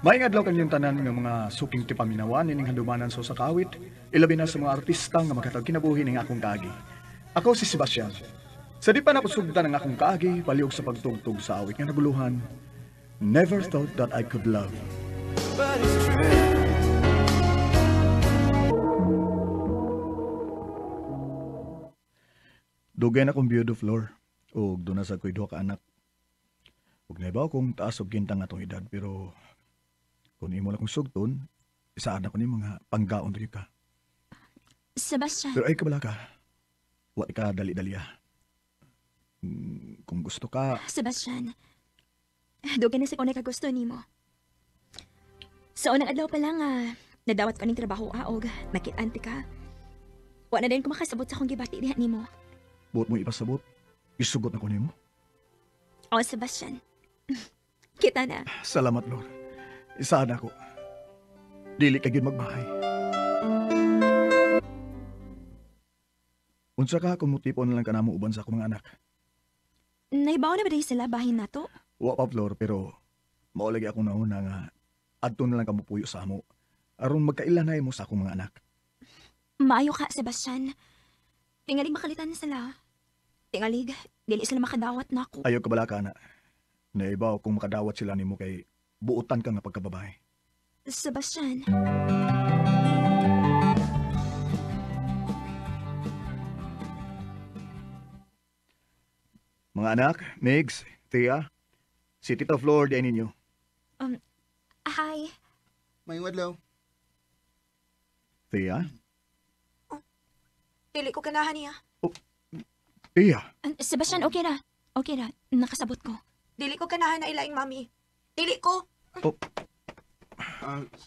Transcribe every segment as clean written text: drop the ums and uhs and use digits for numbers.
Maayong adlaw kaninyong tanan nga mga suking tipaminawan ining handumanan sa usa ka awit, ilabi na sa mga artista nga makatag kinabuhi ning akong kaagi. Ako si Sebastian. Sa di pa nakusugdan ang akong kaagi, palihog sa pagtugtog sa awit nga naguluhan, Never Thought That I Could Love. But it's true. Dugay na kong biyudo, Flor, ug doon na sa ko'y duha ka anak. Ug naibaw kong taas og gintang atong edad, pero kung imo lang kong sugton, isaan ako ni mga panggaon diri ka. Sebastian. Pero ay kabala ka. Wa ka dali-dali ah. Kung gusto ka... Sebastian, dugay na sa kung nakagusto nimo. Sa unang adlaw pa lang, nadawat ko ning trabaho og nakit-ante ka. Wa na din ko makasabot sa akong gibati diha nimo. Buot mo ipasabot? Isugot na ko nimo? Oo, Sebastian. Kita na. Salamat, Lord. Isaan ako. Dili ka gyud magmahay. Unsa ka kung mutipon na lang ka namo uban sa akong mga anak? Naibaw na ba dahil sila bahin nato? Wa pa, Flor, pero mao lagi akong nauna nga adto na lang ka mupuyo sa amo. Aron magkailanay mo sa akong mga anak. Maayo ka, Sebastian. Tingalig makalitan sila. Tingalig, dili sila makadawat na ako. Ayaw ka bala ka na. Naibaw kung makadawat sila nimo kay buotan ka nga pagkababae. Sebastian. Mga anak, Migs, Thea, si Tita Flor di ninyo. Hi. Mayong adlaw. Thea? Oh, dili ko ganahan niya. Oh, Thea? Sebastian, okay ra. Okay ra. Nakasabot ko. Dili ko ganahan na ilaing mami. Dili ko. Oh.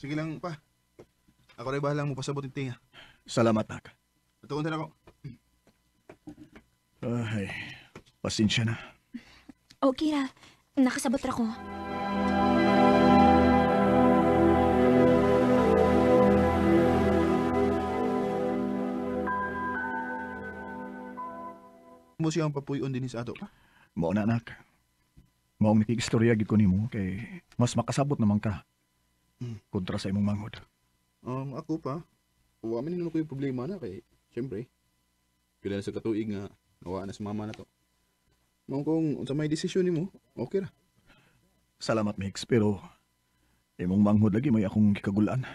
Sige lang pa. Ako rin bahalang mo pasabot ni Thea. Salamat, nak. Tuon na ako. Ay, pasensya na. Okay ra. Nakasabot ra ko. Mo siya ang papuyon din sa ato pa. Mao na, anak. Maong nakikistorya gid ko nimo kay mas makasabot naman ka kontra sa imong manghod. Ako pa, wa man nino ko yung problema na kay syempre pila na sa katuig nga nawaa na sa mama na to. Mao kung unsa may desisyon nimo, okay ra. Salamat, Mix, pero imong manghod lagi may akong gikagulan.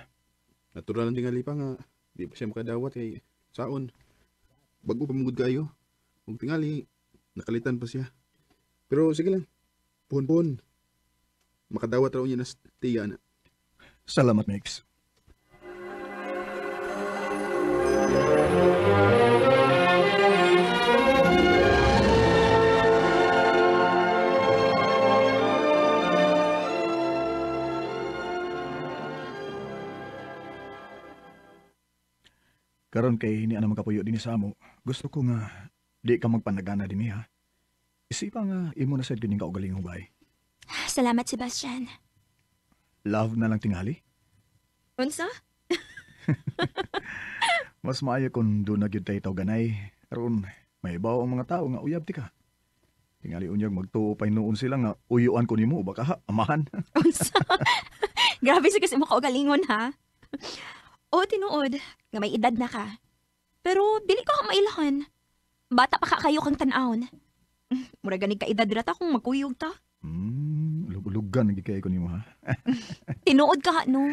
Natural lang tingali pa nga di pa siya makadawat kay saon. Bago pa mugod kayo. Ug tingali nakalitan pa siya. Pero sige lang. Puhon-puhon. Makadawat raw niya na tiya na. Salamat, Mix. Karon kay ni ana makapuyo dinhi sa amo, gusto ko nga di ka magpanagana dinhi ha. Isipa nga imo na sad kining kaugalingong bahay. Salamat, Sebastian. Love na lang tingali. Unsa? Mas maayo kung doon na gyud tayo tawganay. Aron may ibaw ang mga tao nga uyab ti ka. Tingali unyag magtuo pa noon sila nga uyuan ko nimo baka ha, amahan. Unsa? Grabe sa kasi mo kaugalingon ha. O tinuod nga may edad na ka. Pero dili ko ka mailahan. Bata pa ka kayo kang tan-awon. Mura ganig ka edad ra ta kung magkuyog ta. Ulug-ulugan lagi kay ko nimo ha. Tinuod ka no.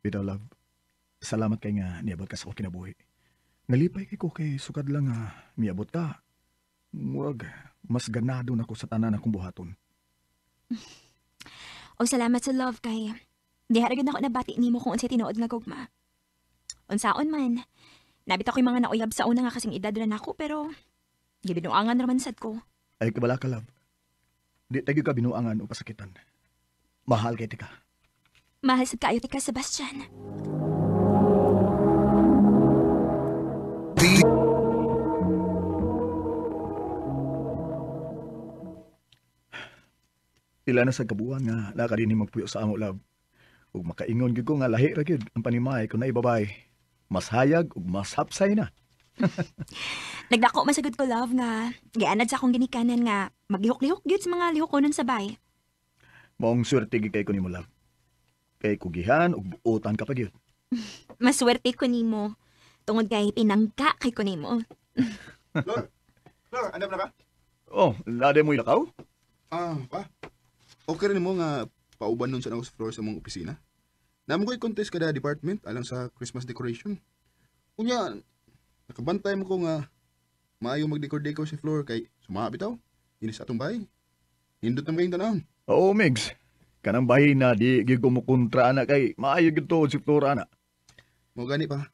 Bitaw love. Salamat kay nga niabot ka sa akong kinabuhi. Nalipay kay ko kay sukad lang nga miabot ka. Murag mas ganado na ko sa tanan akong buhaton. O salamat sa love kay diha ra gyud nako nabati nimo kung unsay tinuod nga gugma. Unsaon man, nabit ako'y mga nauyab sa una nga kasing edad ra nako pero gibinuangan ra man sad ko. Ay kabala ka love. Di tayo ka binuangan o pasakitan. Mahal kay tika. Mahal sad kaayo tika, Sebastian. Ila na sa kabuan nga nakadini magpuyo sa amo love. Ug makaingon gyud ko nga lahi ra gyud ang panimay kun naay babay. Mas hayag ug mas hapsay na. Nagdako man sagud ko love nga gianad sa akong ginikanan nga maglihok-lihok gyud sa mga lihokonon sa bay. Maong swerte gyud kay ko nimo love. Kay kugihan ug buotan ka pa gyud. Maswerte ko nimo. Tungod kay pinangka kay ko nimo. Flor! Flor, andam na ka? Oh, lade mo ilakaw? Ah, pa. Okay rin mo nga pauban nun sa ako sa floor sa mong opisina. Namo ko'y contest kada department alang sa Christmas decoration. Unya, nakabantay mo ko nga maayo mag-decor-decor si Flor kay sumaa bitaw. Ini sa atong bahay. Hindot na kayong tanawon. Oo, Migs. Kanang bahin na di gyud ko mokontra ana kay maayo gyud to si Flor ana. Mo gani pa.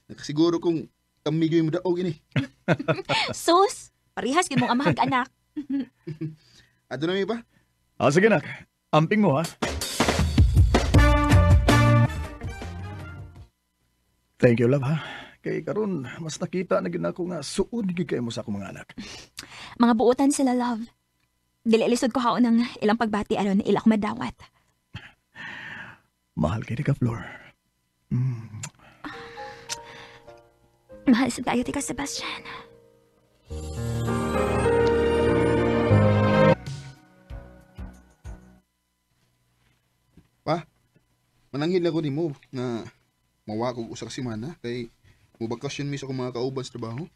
Nakasiguro kung kami gyud mo daog ini. Sus, parehas gyud mong amahag anak. Adto na mi pa. Ah, sige nak. Amping mo ha. Thank you, love ha. Kay karon mas nakita na gyud nako nga suod gyud kay mo sa akong mga anak. Mga buotan sila, love. Dili lisod ko haon ang ilang pagbati aron ila ko madawat. Mahal kay ka, Flor. Mahal sa tayo tika, Sebastian. Pa, mananghid na ko nimo nga mawa kog usa ka semana kay mo bakasyon mi sa akong mga kauban sa trabaho.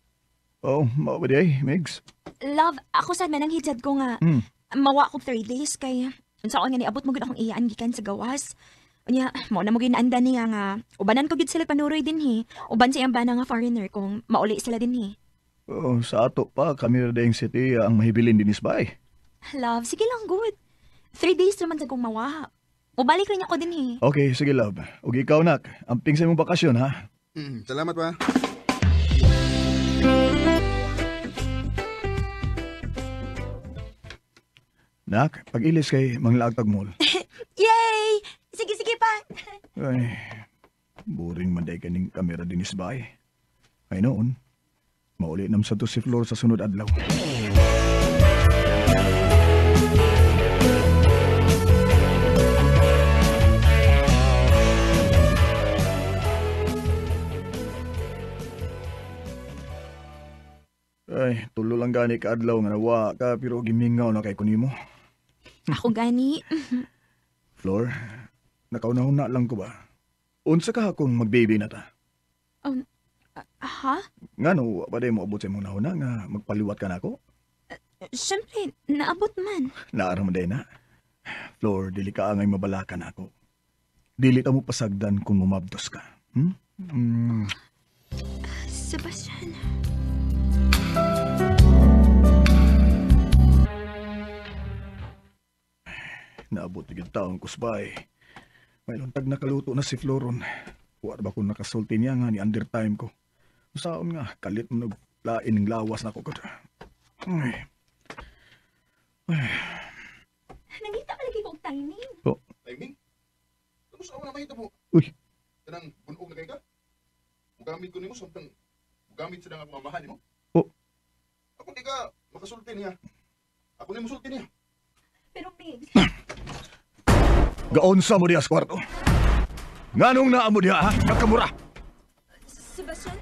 Oh, mao ba di ay, Migs? Love, ako sad mananghid sad ko nga mawa ko 3 days kay unsaon nga niabot mo gud akong iyaan gikan sa gawas. Unya, mao na mo ginaandan niya nga ubanan ko gid sila panuroy dinhi. Uban sa iyang bana nga foreigner kung mauli sila dinhi. Oh, sa ato pa kami ra dayong city ang mahibilin dinis bay. Love, sige lang good. 3 days naman sa kong mawa. Mubalik rin ako dinhi. Okay, sige love. Ug ikaw nak, amping sa imong bakasyon ha. Salamat pa. Nak, pag-ilis kay manglaag tag mall. Yay! Sige, sige pa. Ay, boring man day kaning kamera dinis bay. Ay noon, mauli nam sa to si Flor sa sunod adlaw. Ay, tulo lang gani ka adlaw nga nawa ka pero gimingaw na kay kunimo. Ako gani. Flor, nakauna-una lang ko ba? Unsa ka kung magbaby na ta? Ha? Ngano, wa pa day mo abot sa imong nahuna nga magpaliwat ka na ako? Siyempre, naabot man. Naara mo day na. Flor, dili ka angay mabalakan ako. Dili ta mo pasagdan kung mumabdos ka. Sebastian. Naabot na gyud taon kusbay. May luntag nakaluto na si Floron. Wa ba kung nakasulti niya nga ni undertime ko. Saon nga, kalit mo naglain ng lawas na ko. Ay. Nangita ka lagi kong timing. Oh. Timing? Tapos ako na mahita mo. Uy. Tanang bunog na kay ka? Mugamit ko nimo samtang mugamit sa nga mamahan nimo. Oh. Ako di ka makasulti niya. Ako ni musulti niya. Pero Migs, Gaon sa mo diha sa kwarto. Nganong naa mo diha, ha? Nakamura. Sebastian,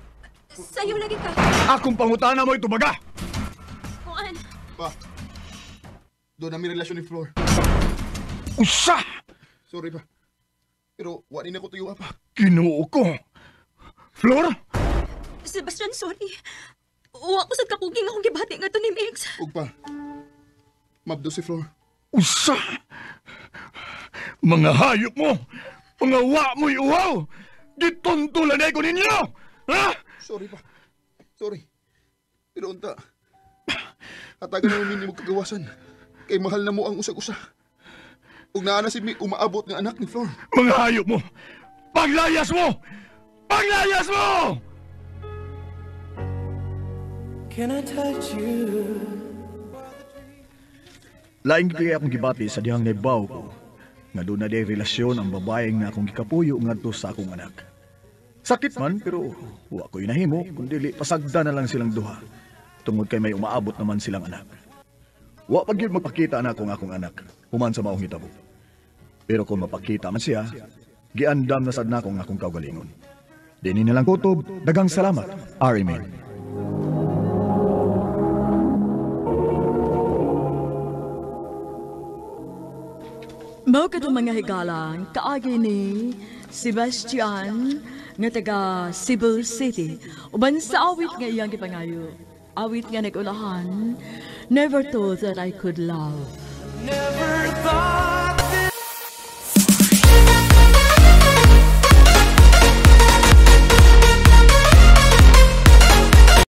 sayo lagi ka. Akong pangutana mo itubaga. Kuan. Pa. Doon na mi relasyon ni Flor. Usa! Sorry pa. Pero wa ni nako tuyo pa. Ginoo ko. Flor? Sebastian, sorry. Wa ko sad kapuging akong gibati nga to ni Migs. Ug pa. Mabdo si Flor. Usa! Mga hayop mo! Mga wa mo'y uhaw! Gituntulan na ko ninyo! Ha? Sorry pa. Sorry. Pero unta. Hatagan na mo mo kagawasan. Kay mahal na mo ang usag-usa. Ug naa na si mi umaabot nga anak ni Flor. Mga hayop mo! Paglayas mo! Paglayas mo! Can I touch you? Laing kaya akong gibati sa dihang naibaw ko nga doon na day relasyon ang babaeng nga akong gikapuyo ngadto sa akong anak. Sakit man pero wa ko'y nahimo kundi pasagda na lang silang duha tungod kay may umaabot naman silang anak. Wa pa gyud magpakita na akong akong anak human sa maong hitabo. Pero kung mapakita man siya, giandam na sad nako ang akong kaugalingon. Dini na lang kutob, daghang salamat. Arimin. Mao katong mga higalang kaagi ni Sebastian nga taga Cebu City uban sa awit nga iyang gipangayo. Awit nga nag-ulahan, "Never Thought That I Could Love." Never